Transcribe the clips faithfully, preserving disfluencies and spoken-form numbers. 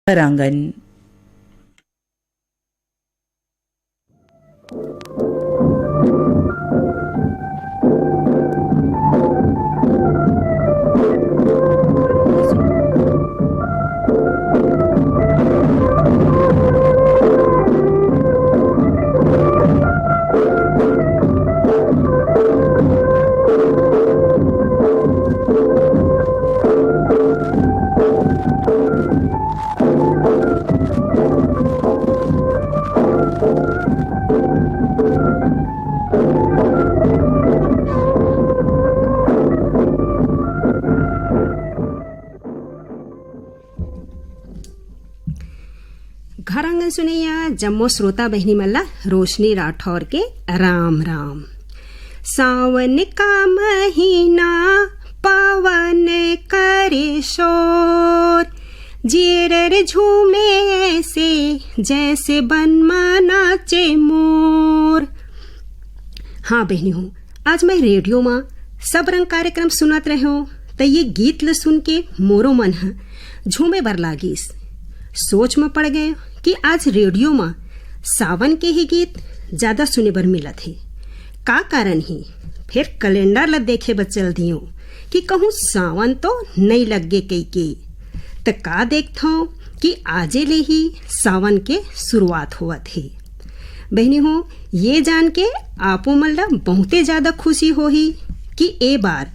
घरांगन। घर आंगन सुनैया जम्मो श्रोता बहिनी मन ला रोशनी राठौर के राम राम। सावन का महीना, पवन करे शोर, जेरर झूमे ऐसे, जैसे बन मा नाचे मोर। हाँ बहिनी हो, आज मैं रेडियो मा सब रंग कार्यक्रम सुनत रहेंव, त ये गीत ल सुन के मोरो मन ह झूमे बर लागिस। सोच म पड़ गए कि आज रेडियो म सावन के ही गीत ज्यादा सुने बर मिलत हे। का कारण ही? फिर कैलेंडर ल देखे बर चल दियो कि कहूँ सावन तो नइ लग गे कहिके। त का देखथव कि आजे ले ही सावन के शुरुआत होवत हे। बहिनी हो, ये जान के आपो मन ल बहुते ज्यादा खुशी होही कि ए बार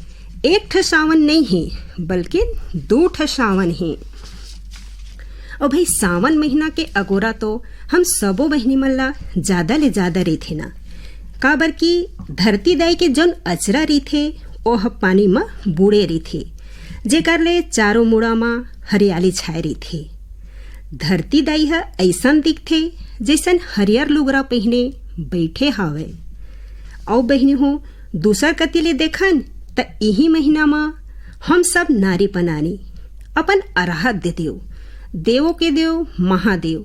एक ठ सावन नइ हे, बल्कि दू ठ सावन हे। अउ भाई, सावन महीना के अगोरा तो हम सबो बहिनी मन ला ज्यादा ले ज्यादा रहिथे ना, काबर कि धरती दाई के जौन अचरा रहिथे, ओह पानी म बूड़े रहिथे, जेकर ले चारों मुड़ा म हरियाली छाए रहिथे। धरती दाई ह अइसन दिखथे, जइसन हरियर लुगरा पहिने बइठे हावय। अउ बहिनी हो, दूसर कति ले देखन, त इही महीना म हम सब नारी पनानी अपन अरहत दे देव, देवों के देव महादेव,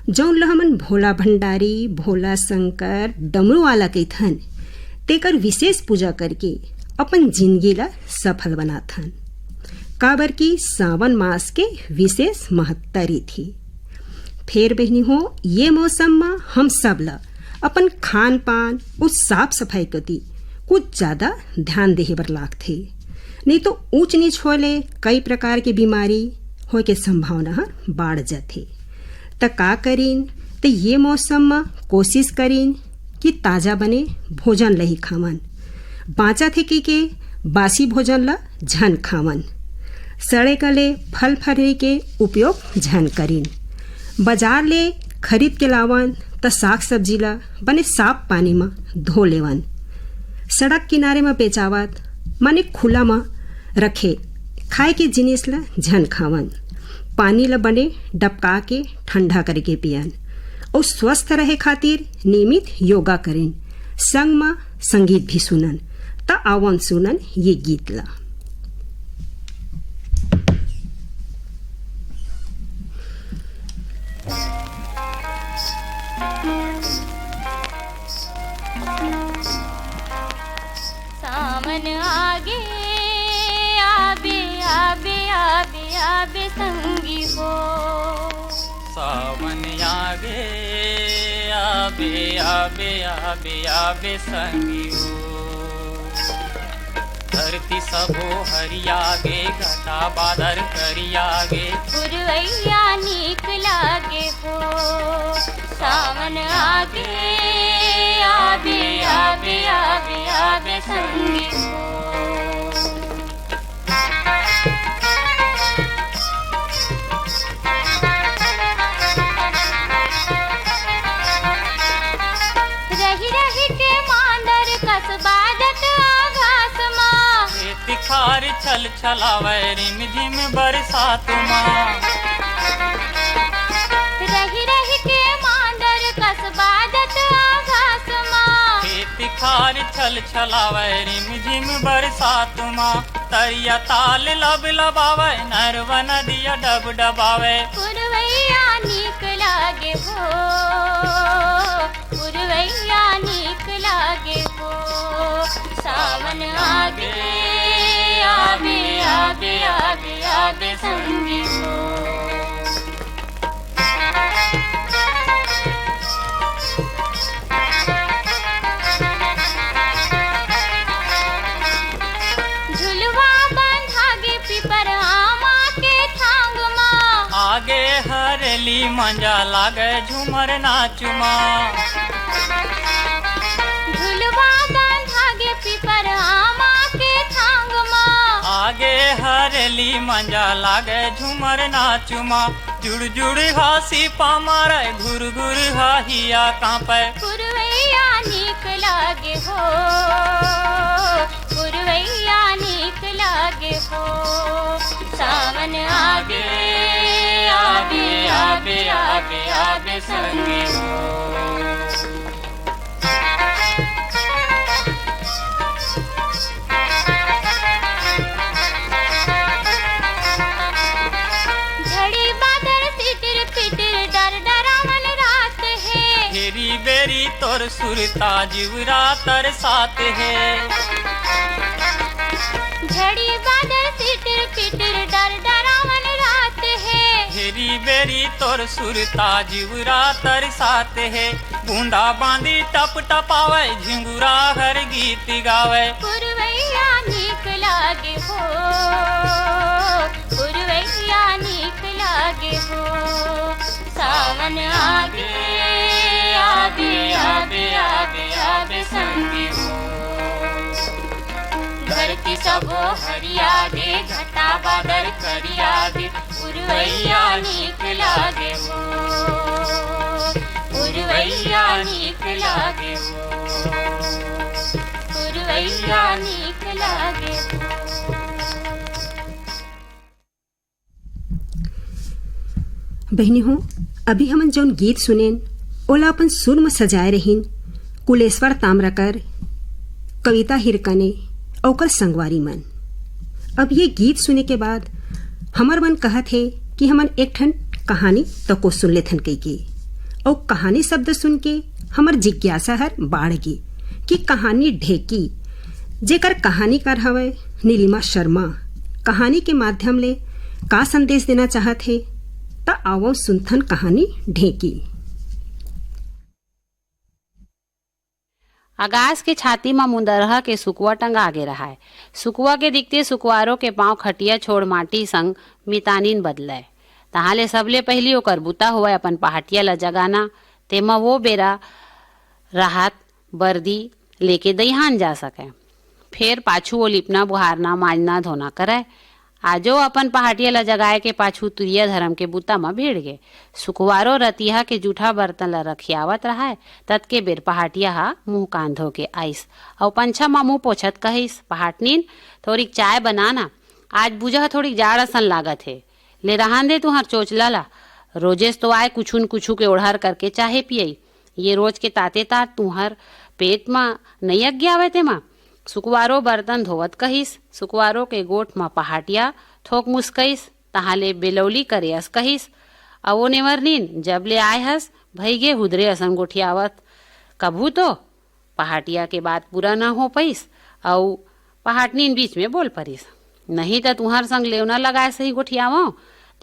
जौन ल हमन भोला भंडारी, भोला शंकर, डमरू वाला कहिथन, तेकर विशेष पूजा करके अपन जिंदगी ला सफल बनाथन। काबर कि सावन मास के विशेष महत्ता रहिथे। फेर बहिनी हो, ये मौसम म हम सब ला अपन खान पान अउ साफ सफाई कति कुछ ज्यादा ध्यान देहे बर लागथे, नहीं तो ऊंच नीच होए ले कई प्रकार के बीमारी होए के संभावना ह बाढ़ जाथे। त का करिन, त ये मौसम म कोशिश करिन कि ताजा बने भोजन ल ही खावन। बांचत हे कहिके बासी भोजन ल झन खावन। सड़े गले फल फलहरी के उपयोग झन करिन। बाजार ले खरीद के लावन त साग सब्जी ल बने साफ पानी म धो लेवन। सड़क किनारे म बेचावत माने खुला म रखे खाए के जिनिस ल झन खावन। पानी ल बने डबका के ठंडा करके पियन। अउ स्वस्थ रहे खातिर नियमित योगा करिन, संग म संगीत भी सुनन। त आवन सुनन ये गीत ला। सावन आगे, आबे, आबे, आबे, आबे संगी हो। सावन आगे, आबे, आबे, आबे, आबे संगी हो। धरती सबो हरिया गे, घटा बादर करिया गे। पुरवैया नीक लागे हो। सावन आगे, आबे, आबे, आबे, आबे संगी हो। रहि रहि के मांदर कस बाजत आकाश मा। ए तिखार छल छलावै रिम झिम बरसात मा। रहि रहि के मांदर कस बाजत आकाश मा। ए तिखार छल छलावै रिम झिम बरसात मा। तरिया ताल लब लबावै, नरवा नदिया डब डबावै। पुरवैया नीक लागे हो, पुरवैया नीक लागे हो। सावन आगे, आबे, आबे, आबे, आबे संगी हो। आगे हरेली मंजा लागे झूमर नाचुमा। झुलवा बंधागे पीपर आमा के थांग मा। आगे हरेली मंजा लागे झूमर नाचुमा। जुड़ जुड़ हासी पामारे घुर घुर हाहिया कांपे। पुरवैया नीक लागे हो, पुरवैया नीक लागे हो। सावन आगे, आगे, आगे, आगे, आगे संगी हो। झड़ी बादर तितिर पितिर डर डरावन रात हे। हेरी बेरी तोर सुरता जिवरा तरसात हे। झड़ी बादर तितिर पितिर डर डरावन रात हे। हेरी बेरी तोर सुरता जिवरा तरसात हे। बूंदा बांदी टप टपावे झिंगुरा हर गीत गावे। पुरवैया नीक लागे हो, पुरवैया नीक लागे हो। सावन आगे, आगे, आगे, आगे, आगे संगी हो। धरती सबो हरिया गे, घटा बादर करिया गे। पुरवैया नीक लागे हो, पुरवैया नीक लागे हो, पुरवैया नीक लागे हो। बहिनी हो, अभी हमन जौन गीत सुनेन, ओला अपन सुर म सजाए रहिन कुलेश्वर ताम्रकर, कविता हिरकने, ओकर संगवारी मन। अब ये गीत सुने के बाद हमर मन कहत हे कि हमन एक ठन कहानी तको सुन लेथन कहिके। अउ कहानी शब्द सुन के हमर जिज्ञासा हर बाढ़ गे कि कहानी ढेकी, जेकर कहानीकार हवय नीलिमा शर्मा, कहानी के माध्यम ले का संदेश देना चाहत हे, त आवव सुनथन कहानी ढेकी। अगास के छाती म मुंदरहा के सुकवा टंगा गे रहाय। सुकवा के दिखते सुकवारो के पांव खटिया छोड़ माटी संग मितानिन बदलय। तहां ले सबले पहिली ओकर बुता होवय अपन पहाटिया ल जगाना, तेमा वो बेरा राहत बरदी लेके दइहान जा सकय। फेर पाछू वो लिपना, बुहारना, मांजना, धोना करय। आजो अपन पहाटिया ल जगाए के पाछू तुरिया धरम के बुता म भिड़ गे। सुकवारो रतिहा के जूठा बरतन ल रखियावत रहाय, ततके बेर पहाटिया ह मुंह कान धो के आइस अउ पंछा म मुंह पोछत कहिस, "पहाटनीन, थोरिक चाय बना ना, आज बुझा थोरिक जाड़ असन लागत हे।" "ले रहन दे तुंहर चोचला ला, रोजेस तो आय कुछु न कुछु के ओढ़र करके चाहे पियई, ये रोज के ताते तात तुंहर पेट म नइ अग्यावय तेमा।" सुकवारो बरतन धोवत कहिस। सुकवारो के गोठ म पहाटिया थोक मुस्कइस, तहां ले बेलौली करे अस कहिस, "अवो नेवरनीन, जब ले आय हस, भइगे हुदरे असन गोठियावत। कभू तो।" पहाटिया के बात पूरा न हो पइस, अउ पहाटनीन बीच में बोल परिस, "नहीं त तुंहर संग लेवना लगाए सही गोठियावंव,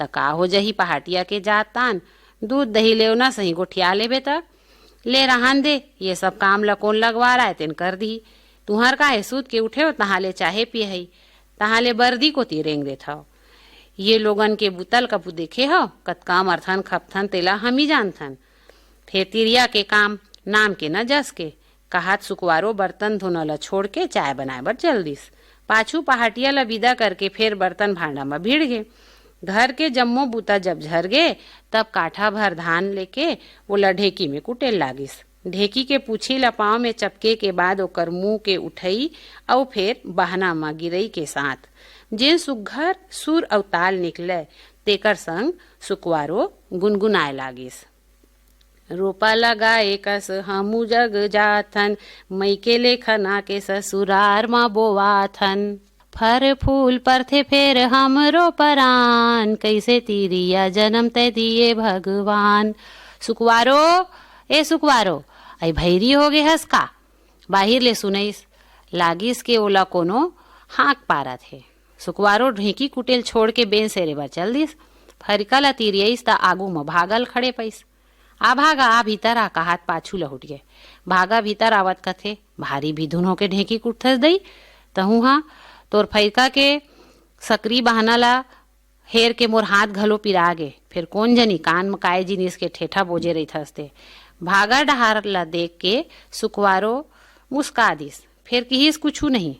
त का हो जही पहाटिया के जात तान, दूध दही लेवना सही गोठिया लेबे त। ले रहन दे, ये सब काम ल कोन लगवार आय तेन कर दिही। तुंहर का हे, सूत के उठेव, तहां ले चाहे पियहई, तहां ले बरदी कोती रेंग देथव। ये लोगन के बुता ल कभू देखे हव, कतका मरथन खपथन तेला हमी जानथन। फेर तिरिया के काम नाम के न जस के।" कहत सुकवारो बरतन धोना ल छोड़ के चाय बनाए बर चल दिस। पाछू पहाटिया ल विदा करके फेर बरतन भांडा म भिड़ गे। घर के जम्मो बुता जब झर गे, तब काठा भर धान लेके ओला ढेकी में कुटेल लागिस। ढेकी के पूछी ल पांव में चपके के बाद ओकर मुंह के उठई अउ फेर बहना म गिरई के साथ जेन सुग्घर सुर अउ ताल निकलय, तेकर संग सुकवारो गुनगुनाए लागिस। "रोपा लगाए कस हमू जग जाथन, मइके लेखन आके ससुरार म बोवाथन। फर फूल परथे फेर हमरो परान, कइसे तिरिया जनम तै दिए भगवान।" "सुकवारो, ए सुकवारो, अई भैरी हो गे हस का?" बाहिर ले सुनइस। लागिस के ओला कोनो हाँक पारत हे। सुकवारो ढेंकी कुटेल छोड़ के बेन सेरे बर चल दिस। फरिका ल तिरियइस त आगू म भागा ल खड़े पइस। "आ भागा, आ भीतर आ," कहात पाछू लहुट गे। भागा भीतर आवत कथे, "भारी भिधुन होके ढेंकी कुटथस दई, तहूं हा तोर फइरका के सकरी बहना ला हेर के मोर हाथ घलो पिरा गे। फेर कोन जनी कान म काय जिनिस के ठेठा बोजे रहिथस ते। भागा डहार ला देख के सुकवारो मुस्का दिस, फेर किहिस, "कुछू नहीं।"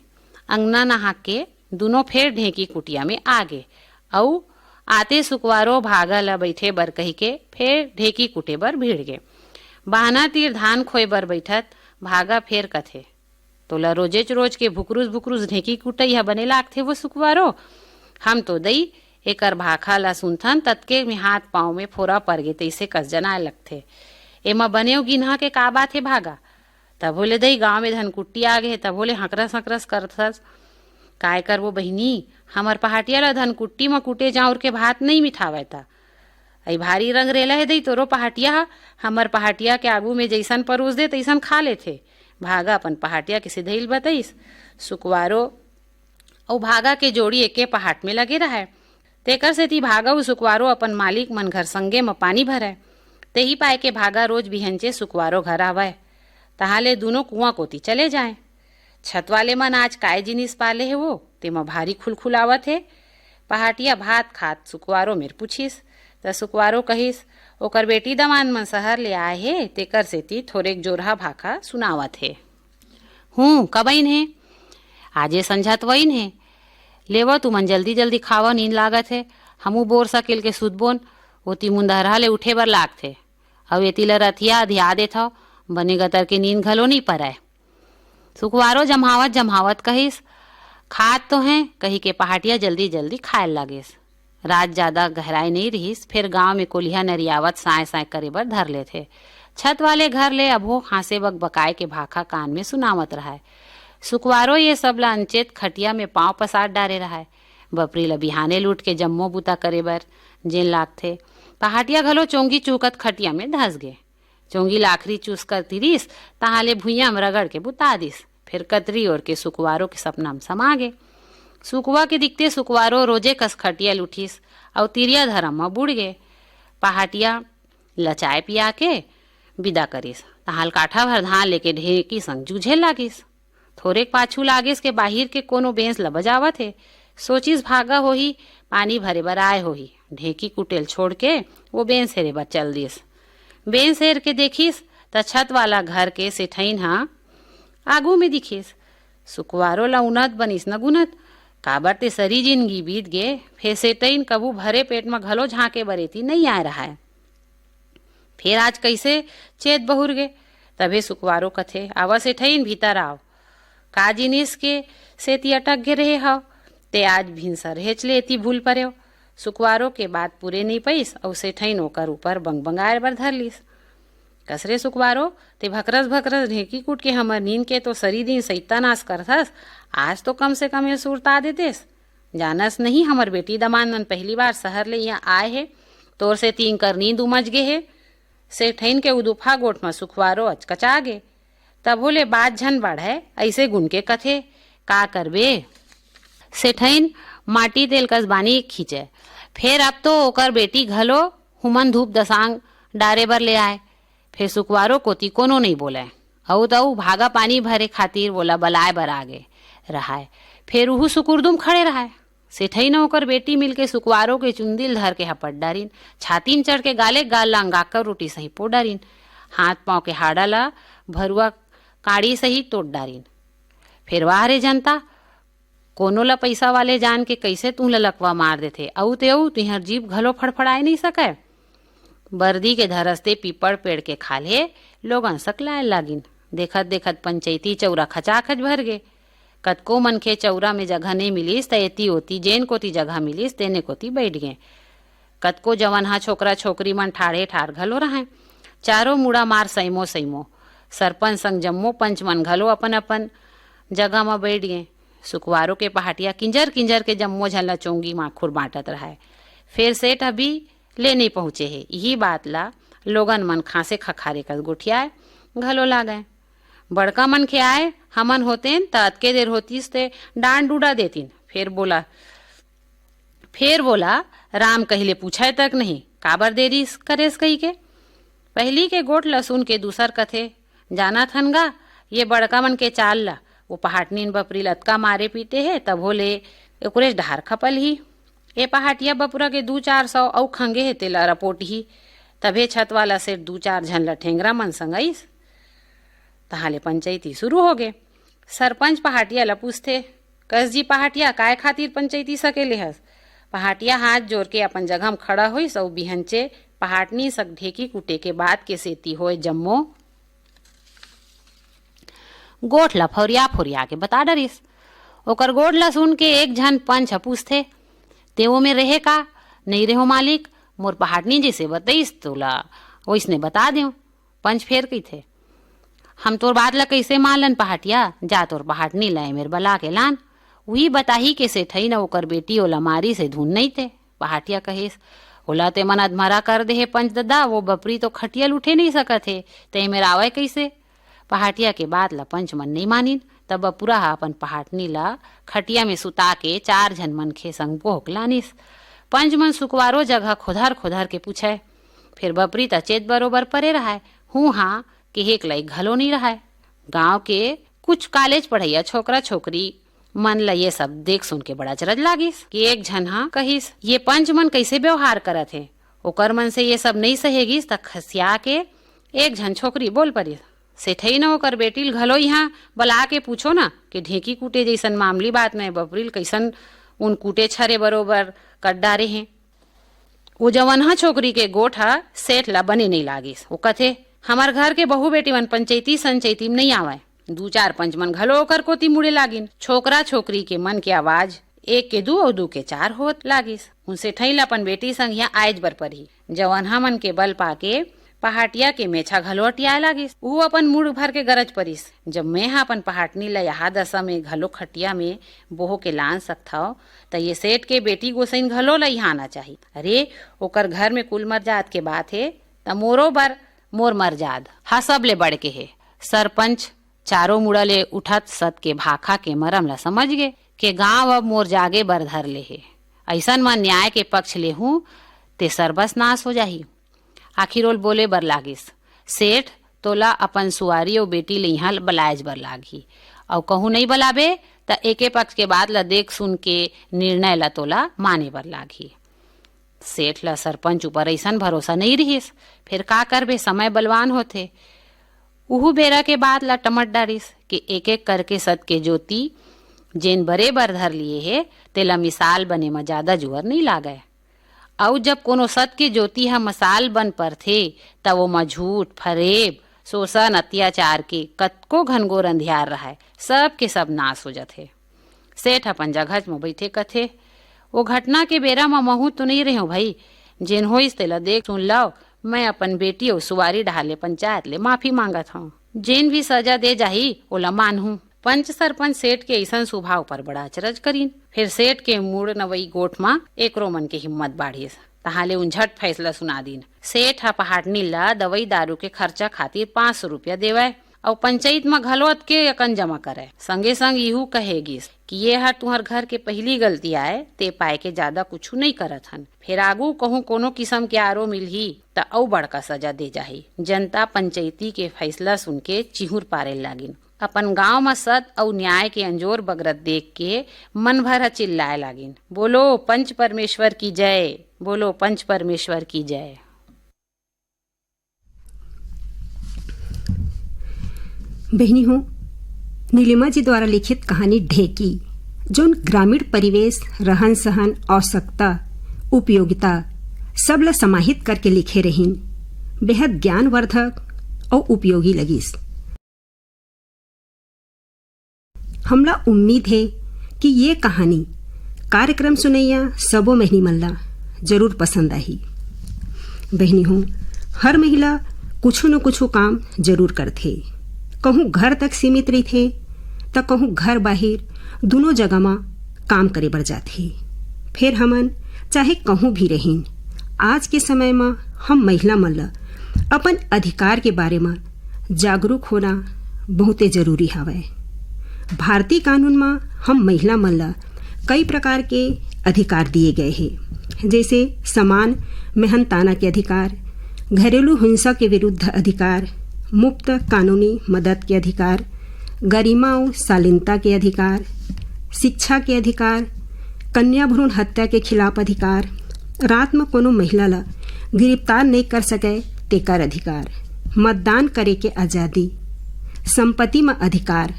अंगना नहा के दुनों फेर ढेंकी कुटिया में आ गे, अउ आते सुकवारो भागा ला बइठे बर कहिके फेर ढेंकी कुटे बर भिड़ गे। बाहना तीर धान खोए बर बइठत भागा फेर कथे, "तोला रोजेच रोज के भुकरुस भुकरुस ढेंकी कुटई ह बने लागथे वो सुकवारो? हम तो दई एकर भाखा ला सुनथन, ततके में हाथ पाँव में फोरा परगे तइसे कस जनाए लगथे। एमा बनेव गिनहा के का बात हे भागा? तभो ले दई गाँव में धनकुट्टी आ गे हे, तभो ले हकरस हकरस करथस। काय करबो बहिनी, हमर पहाटिया ला धनकुट्टी म कुटे चाँउर के भात नइ मिठावय त। अई भारी रंग रेला हे दई तोरो पहाटिया ह, हमर पहाटिया के आगू में जइसन परोस दे तइसन खा लेथे।" भागा अपन पहाटिया के सिधइल बतइस। सुकवारो अउ भागा के जोड़ी एके पहाट में लगे रहय। तेकर सेती भागा अउ सुकवारो अपन मालिक मन घर संगे म पानी भरय। तेही पाय के भागा रोज बिहंचे सुकवारो घर आवय। तहाँ ले दूनों कुआं कोती चले जाय। "छत वाले मन आज काय जिनिस पाले हे वो, तेमा भारी खुलखुलावत हे?" पहाटिया भात खात सुकवारो मेर पूछिस। त सुकवारो कहिस, "ओकर बेटी दमांद मन सहर ले आए हे, तेकर सेती थोरेक जोरहा भाखा सुनावत हे।" "हूँ, कब अइन हे?" "आजे संझा तो अइन हे।" "लेवो, तुमन जल्दी जल्दी खावो, नींद लागत हे। हमू बोर सकेल के सुतबोन, ओती मुंदहरहा ले उठे बर लागथे। अउ एती ल रतिया अधिया देथव, बने गतर के नींद घलो नइ परय।" सुकवारो जम्हावत जम्हावत कहिस, "खात तो हैं," कहिके पहाटिया जल्दी जल्दी खाए लागिस। रात जादा गहराए नइ रिहिस, फेर गांव में कोलिहा नरियावत साँय साँय करे बर धर लेथे। छत वाले घर ले अभो हाँसे बकबकाए के भाखा कान में सुनावत रहय। सुकवारो ये सब ल अनचेत खटिया में पाँव पसार डारे रहय। बपरी ल बिहाने लूट के जम्मो बूता करे बर जेन लागथे। पहाटिया घलो चोंगी चूकत खटिया में धस गे। चोंगी लाखरी चूस कर तिरिस, तहाँ ले भुइयां म रगड़ के बुता दिस। फेर कतरी ओढ़ के सुकवारो के सपना म समा गे। सुकवा के दिखते सुकवारो रोजे कस खटिया ल उठिस अउ तिरिया धरम म बुड़ गे। पहाटिया ल चाय पिया के बिदा करिस। तहाँ ले काठा भर धान लेके ढेंकी संग जूझे लागिस। थोरेक पाछू लागिस के बाहिर के कोनो बेंस ल बजावत हे। सोचिस, भागा होही, पानी भरे बर आए होही। ढेंकी कुटेल छोड़ के वो बेंस हेरे बर चल दिस। बेंस हेर के देखिस त छत वाला घर के सेठइन ह आगू में दिखिस। सुकवारो ल उनत बनिस न गुनत, काबर ते सरी जिनगी बीत गे, फेर सेठइन कभू भरे पेट म घलो झांके बर एती नइ आए रहय। फेर आज कइसे चेत बहुर गे? तभे सुकवारो कथे, "आवा सेठइन, भीतर आव। का जिनिस के सेती अटक गे रहे हव? ते आज भिनसर हेच ले एती भूल परेव।" सुकवारो के बात पूरे नइ पइस अउ सेठइन ओकर ऊपर बंगबंगाए बर धर लिस। "कस रे सुकवारो, ते भकरस भकरस ढेंकी कूट के हमर नींद के तो सरी दिन सैतानास करथस, आज तो कम से कम ये सुरता देतेस। जानस नहीं, हमर बेटी दमांद मन पहली बार सहर ले इहाँ आए हे, तोर सेती इंकर नींद उमज गे हे।" सेठइन के उदुफा गोठ म सुकवारो अचकचा गे। तभो ले बात झन बाढ़य, अइसे गुन के कथे, "का करबे?" सेठइन माटी तेल कस बानी खींचय। फेर अब तो ओकर बेटी घलो हुमन धूप दसांग डारे बर ले आय। फेर सुकवारो कोती कोनो नइ बोलय। अउ त अउ भागा पानी भरे खातिर वोला बलाय बर आगे रहय। फेर उहू सुकुरदुम खड़े रहय। सेठइन ओकर बेटी मिलके सुकवारो के चुंदी ल धर के हपट डारिन। छाती म चढ़ के गाले गाल ला अंगाकर रोटी सही पो डारिन। हाथ पांव के हाड़ा ला भरुआ काड़ी सही तोड़ डारिन। फेर वाह रे जनता, कोनो ला पइसा वाले जान के कइसे तुंह ला लकवा मार देथे। अउ ते अउ, तुंहर जीभ घलो फड़फड़ाए नइ सकय। बरदी के धरस ते पीपड़ पेड़ के खाल्हे लोगन सकलाए लागिन। देखत देखत पंचैती चौरा खचाखच भर गे। कतको मनखे चौरा में जगह नइ मिलिस, त एती ओती जेन कोती जगह मिलिस, तेने कोती बइठ गें। कतको जवन ह छोकरा छोकरी मन ठाढ़े ठाढ़ घलो रहंय। चारों मुड़ा मार सइमो सइमो। सरपंच संग जम्मो पंच मन घलो अपन अपन जगह म बइठ गें। सुकवारो के पहाटिया किंजर किंजर के जम्मो झन ल चोंगी माखुर बांटत रहय। फेर सेठ ह भी ले नइ पहुंचे हे। इही बात ला लोगन मन खांसे खखारे कस गोठियाए घलो लागय। बड़का मनखे आय, हमन होतेन त अतके देर होतिस ते डांड डूडा देतिन। फेर बोला, फेर बोला, राम कहिले पूछय तक नहीं, काबर देरी करेस कहिके। पहिली के गोठ ल सुन के दूसर कथे, जानत हन गा, ये बड़का मन के चाल ला, वो पहाटनीन बपरी ल अतका मारे पीटे हे, तभो ले ओकरेच डहार खपल ही। ए पहाटिया बपुरा के दू चार सौ अउ खंगे हे, तेला रपोटही। तभे छत वाला सेठ दू चार झन ल ठेंगरा मन संगइस। तहां ले पंचैती शुरू होगे। सरपंच पहाटिया ल पूछथे, "कस जी पहाटिया, काय खातिर पंचैती सकेले हस?" पहाटिया हाथ जोर के अपन जगह म खड़ा होइस अउ बिहंचे पहाटनी सक ढेकी कूटे के बाद के सेती होय जम्मो गोठ ल फौरिया फौरिया के बता डरिस। ओकर गोठ ल सुन के एक झन पंच ह पूछथे, "ते ओमे रेहे का?" "नइ रेहो मालिक, मोर पहाटनी जइसे बतइस तोला ओइसने बता देंव।" पंच फेर कहिथे, "हम तोर बात ल कइसे मान लन पहाटिया? जा तोर पहाटनी ल एमेर बला के लान, उही बताही के सेठई न ओकर बेटी ओला मारिस हे धुन नइ ते।" पहाटिया कहिस, "ओला ते मन अधमरा कर देहे पंच ददा, वो बपरी तो खटिया ल उठे नइ सकत हे, ते एमेर आवय कइसे?" पहाटिया के बात ल पंच मन नइ मानिन। तब बपुरा ह अपन पहाटनी ल खटिया में सुता के चार झन मनखे संग बोहक लानिस। पंच मन सुकवारो जगह खोधर खोधर के पूछय। फेर बपरी त चेत बरोबर परे रहय, हूं हां केहेक लइक घलो नइ रहय। गांव के कुछ कॉलेज पढ़इया छोकरा छोकरी मन ल ये सब देख सुन के बड़ा अचरज लागिस कि एक झन ह कहिस, "ये पंच मन कइसे व्यवहार करत हे?" ओकर मन से ये सब नइ सहे गिस त खसिया के एक झन छोकरी बोल परिस, "सेठई न ओकर बेटी ल घलो इहां बला के पूछो न कि ढेंकी कूटे जइसन मामली बात में बपरी ल कइसन उन कूटे छरे बरोबर कट डारे हे।" वो जवनहा छोकरी के गोठ ह सेठ ल बने नइ लागिस। वो कथे, "हमर घर के बहू बेटी मन पंचैती संचैती म नइ आवय। दू चार पंच मन घलो ओकर कोती मुड़े लागिन। छोकरा छोकरी के मन के आवाज एक के दू अउ दू के चार होत लागिस। उन सेठई ल अपन बेटी संग इहां आएज बर परही।" जवनहा मन के बल पाके पहाटिया के मेछा घलो अटियाए लागिस। उहू अपन मुड़ भर के गरज परिस, "जब मैं ह अपन पहाटनी ल यहा दशा में घलो खटिया में बोह के लान सकथव, त ये सेठ के बेटी गोसइन घलो ल इहां आना चाही। अरे, ओकर घर में कुल मरजाद के बात हे, त मोरो बर मोर मरजाद ह सबले बढ़ के हे।" सरपंच चारों मुड़ा ले उठत सत के भाखा के मरम ल समझ गे के गांव अब मोर जागे बर धर ले हे। अइसन म न्याय के पक्ष ले हूं ते सरबस नाश हो जाही। आखिर ओल बोले बर लागिस, "सेठ, तोला अपन सुवारी अउ बेटी ल इहां बलाएज बर लागही, अउ कहूं नइ बलाबे, त एके पक्ष के बात ल देख सुन के निर्णय ल तोला माने बर लागही।" सेठ ल सरपंच ऊपर अइसन भरोसा नइ रिहिस, फेर का करबे, समय बलवान होथे। उहू बेरा के बात ल टमट डारिस कि एक एक करके सत के ज्योति जेन बरे बर धर लिए हे, तेला मिसाल बने म जादा जुअर नइ लागय। अउ जब कोनो सत के ज्योति ह मसाल बन परथे, त ओमा झूठ, फरेब, शोषण, अत्याचार के कतको घनघोर अंधियार रहय, सब के सब नाश हो जथे। सेठ अपन जगहच म बइठे कथे, "ओ घटना के बेरा म महूं तो नइ रेहेंव भई, जेन होइस तेला देख सुन लव, मैं अपन बेटी अउ सुवारी डहार ले पंचायत ले माफी मांगत हंव। जेन भी सजा दे जाही, ओला मानहूं।" पंच सरपंच सेठ के अइसन सुभाव पर बड़ा अचरज करिन। फेर सेठ के मुड़ नवई गोठ म एकरो मन के हिम्मत बाढ़िस। तहां ले उन झट फैसला सुना दीन। सेठ ह पहाटनी ल दवई दारू के खर्चा खातिर पांच सौ रुपया देवय अउ पंचईत म घलो अतके अकन जमा करय। संगे संग इहू कहे गिस कि ये ह तुंहर घर के पहिली गलती आय, ते पाय के जादा कुछु नइ करत हन। फेर आगू कहूं कोनो किसम के आरो मिलही, त अउ बड़का सजा दे जाही। जनता पंचईती के फैसला सुन के चिहुर पारे लागिन। अपन गांव म सत अउ न्याय के अंजोर बगरत देख के मन भर ह चिल्लाए लागिन, "बोलो पंच परमेश्वर की जय, बोलो पंच परमेश्वर की जय।" बहिनी हो, नीलिमा जी द्वारा लिखित कहानी ढेकी, जोन ग्रामीण परिवेश, रहन सहन, आवश्यकता, उपयोगिता सब ल समाहित करके लिखे रहिन, बेहद ज्ञानवर्धक अउ उपयोगी लगिस। हमला उम्मीद हे कि ये कहानी कार्यक्रम सुनइया सबो बहिनी मन ला जरूर पसंद आही। बहिनी हो, हर महिला कुछु न कुछु काम जरूर करथे। कहूँ घर तक सीमित रहिथे, त कहूँ घर बाहिर दुनों जगह म काम करे बर जाथे। फेर हमन चाहे कहूँ भी रहिन, आज के समय म हम महिला मन ल अपन अधिकार के बारे म जागरूक होना बहुते जरूरी हवय। भारतीय कानून म हम महिला मन ल कई प्रकार के अधिकार दिए गए हे, जैसे समान मेहनताना के अधिकार, घरेलू हिंसा के विरुद्ध अधिकार, मुफ्त कानूनी मदद के अधिकार, गरिमा अउ शालीनता के अधिकार, शिक्षा के अधिकार, कन्या भ्रूण हत्या के खिलाफ अधिकार, रात म कोनो महिला ल गिरफ्तार नइ कर सकय, तेकर अधिकार, मतदान करे के आजादी, संपत्ति म अधिकार,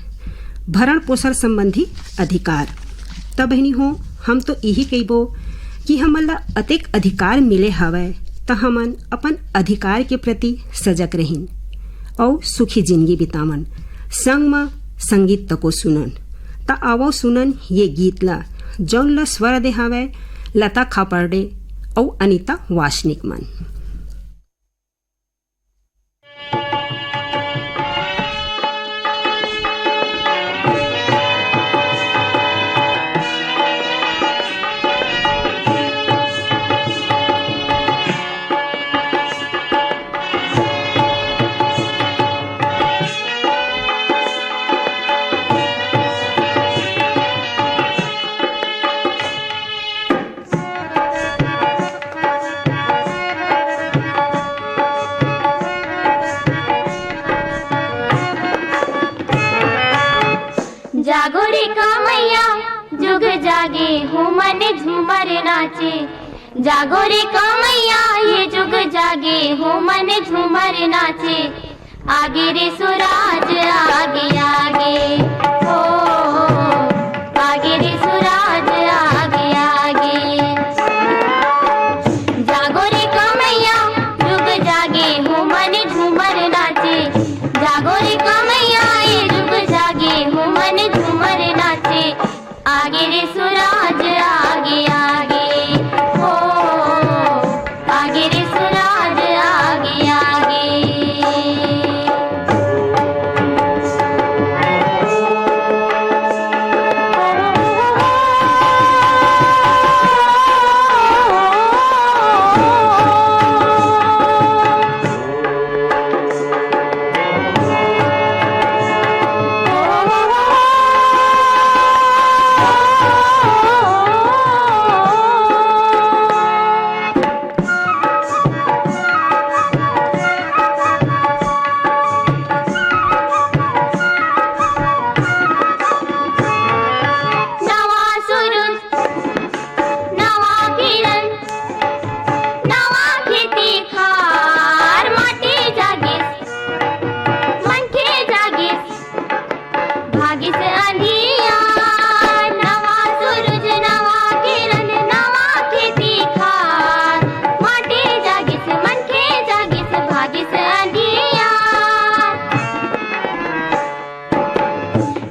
भरण पोषण संबंधी अधिकार। त बहिनी हो, हम तो इही कहिबो कि हमन ल अतेक अधिकार मिले हवय, त हमन अपन अधिकार के प्रति सजग रहिन अउ सुखी जिनगी बितावन। संग म संगीत तको सुनन। त आवव सुनन ये गीत ला, जौन ला स्वर दे हावय लता खापर्डे अउ अनिता वासनिक मन। जागो रे कमैया, जुग जागे हो मन झूमर नाचे। जागो रे कमैया, ये जुग जागे हो मन झूमर नाचे। आगे रे सुराज, आगे, आगे, ओ, आगे रे सुराज, आगे, आगे। जागो रे कमैया, जुग जागे हो मन झूमर नाचे। जागो रे कमैया, ये जुग जागे हो मन झूमर नाचे। आगे रे सुराज, आगे, आगे, ओ, आगे रे सुराज, आगे, आगे। नवा सुरुज, नवा किरण, नवा खेती खार, माटी जागिस, मनखे जागिस, भागिस अंधियार। नवा सुरुज, नवा किरण, नवा खेती खार, माटी जागिस, मनखे जागिस, भागिस अंधियार।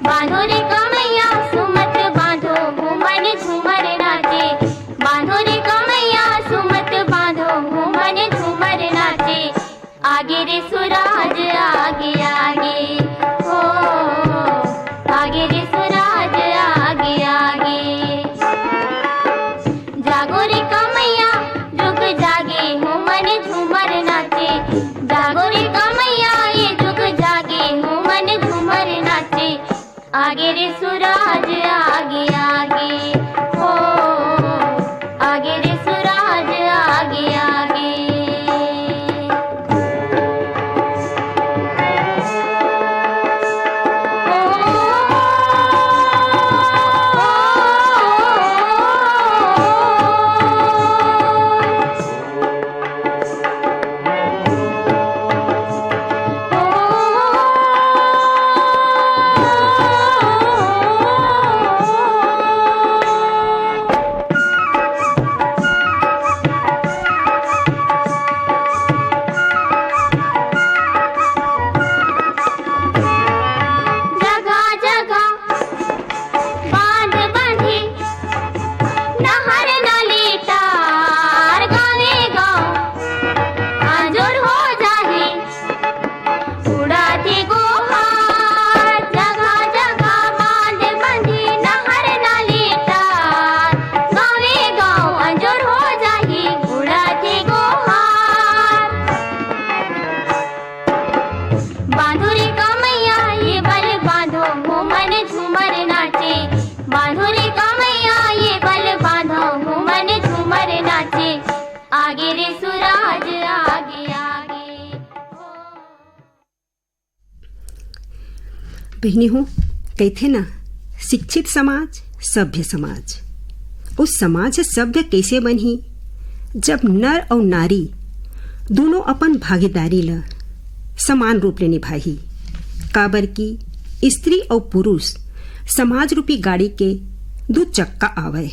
बांधो रे कमैया, सुमत बांधो, हो मन झूमर नाचे। बांधो रे कमैया, सुमत बांधो, हो मन झूमर नाचे। आगे रे सुराज, आगे, आगे, हो, आगे रे सुराज, आगे, आगे। जागो रे कमैया, जुग जागे हो मन झूमर नाचे। जागो रे कमैया, ये जुग जागे हो मन झूमर नाचे। आगे रे सुराज, आगे, आगे, हो, आगे रे सुराज, आगे, आगे। जगह जगह बांध बांधी, नहर नाली तार, गावे गाँव आजोर हो जाही। उड़ाथे गोहार, जगह जगह बांध बांधी, नहर नाली तार, गावे गाँव आजोर हो जाही। उड़ाथे गोहार। बांधो रे कमैया, ये बल बांधो, हो मन झूमर नाचे। बांधो रे कमैया, ये बल बांधो, हो मन झूमर नाचे। आगे रे सुराज, आगे, आगे। बहिनी हो, कहिथे ना, शिक्षित समाज, सभ्य समाज। अउ समाज ह सभ्य कइसे बनही, जब नर अउ नारी दूनों अपन भागीदारी ल समान रूप ले निभाही? काबर कि स्त्री अउ पुरुष समाज रूपी गाड़ी के दू चक्का आवय,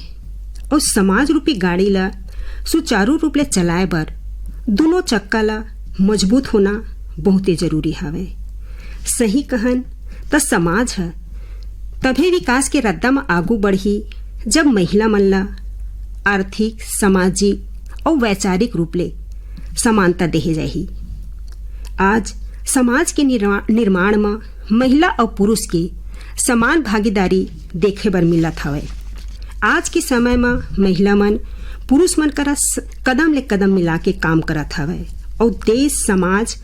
अउ समाज रूपी गाड़ी ल सुचारू रूप ले चलाए बर दूनों चक्का ल मजबूत होना बहुते जरूरी हवय। सही कहन, त समाज ह तभे विकास के रद्दा म आगू बढ़ही, जब महिला मन ल आर्थिक, सामाजिक अउ वैचारिक रूप ले समानता देहे जाही। आज समाज के निर्मा-, निर्माण म महिला अउ पुरुष के समान भागीदारी देखे बर मिलत हवय। आज के समय म महिला मन पुरुष मन करा स-, कदम ले कदम मिला के काम करत हवय अउ देश, समाज,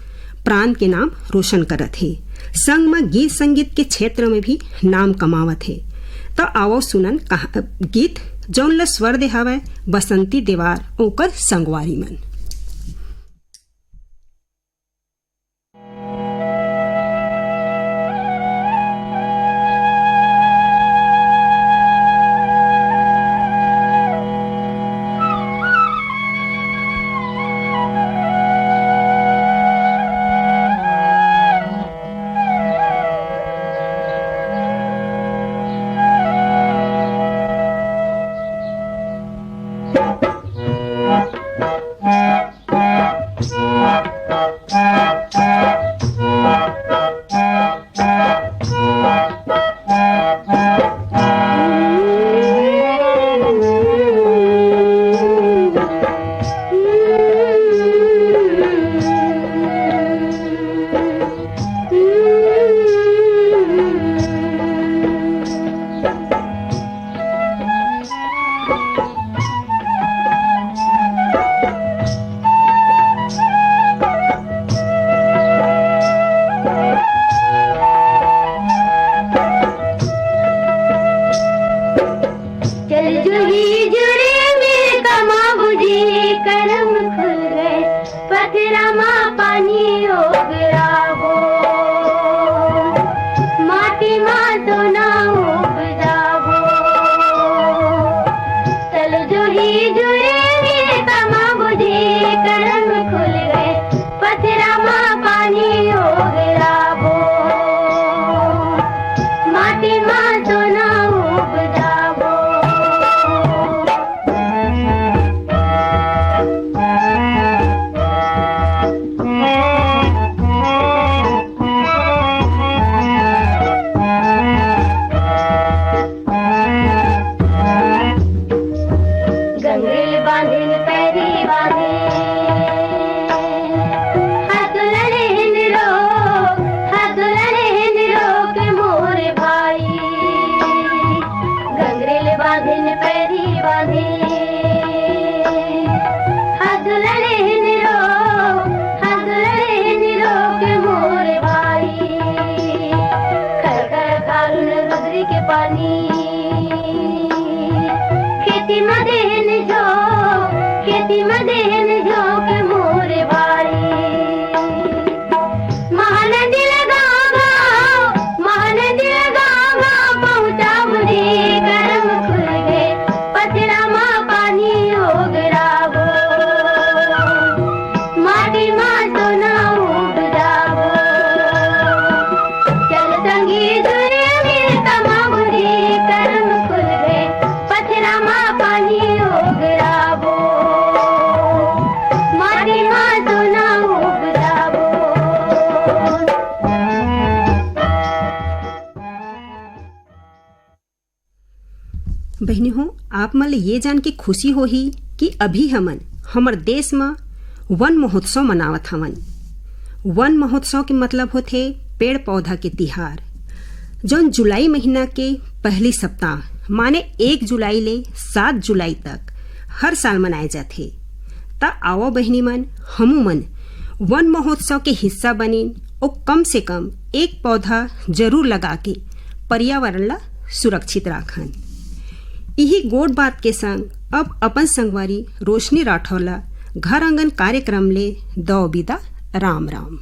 प्रांत के नाम रोशन करत हे। संग म गीत संगीत के क्षेत्र में भी नाम कमावत हे। त आवव सुनन कहा-, गीत, जौन ल स्वर दे हवय बसंती देवार, ओकर संगवारी मन। चल जुही जुरे में कमा बुझी करम खुल गए, पथरा मा पानी ओगराबो, माटी मा सोना उपजाबो। चल जुही जुरे में कमा बुझी करम खुल गए, पथरा मा पानी ओगराबो, माटी मा सोना उपजाबो। गंगेल बांधिन पैरी बांधिन, हाथ लड़े हिंद रो, हाथ लड़े हिंद रो के मोर भाई। गंगेल बांधिन पैरी बांधिन, हाथ लड़े हिंद रो, हाथ लड़े हिंद रो के मोर भाई। खर खर खारुन रुद्री के पानी, खेती म देन जो, खेती म देन जो के मोर भाई। महानदी लगावा, महानदी लगावा, पहुँचा मुझे करम खुल गए, पथरा मा पानी ओगराबो। माटी मा सोना उपजाबो। चल संगी जुरे में कमा बुझी करम खुल गए, पथरा मा पानी ओगराबो। माटी मा सोना उपजाबो। बहिनी हो, आप मन ल ये जान के खुशी होही कि अभी हमन हमर देश म वन महोत्सव मनावत हवन। वन महोत्सव के मतलब होथे पेड़ पौधा के तिहार, जौन जुलाई महीना के पहली सप्ताह माने एक जुलाई ले सात जुलाई तक हर साल मनाए जाथे। त आवो बहिनी मन, हमू मन वन महोत्सव के हिस्सा बनिन अउ कम से कम एक पौधा जरूर लगा के पर्यावरण ला सुरक्षित राखन। इही गोठ बात के संग अब अपन संगवारी रोशनी राठौर ला घर आंगन कार्यक्रम ले दव बिदा, राम राम।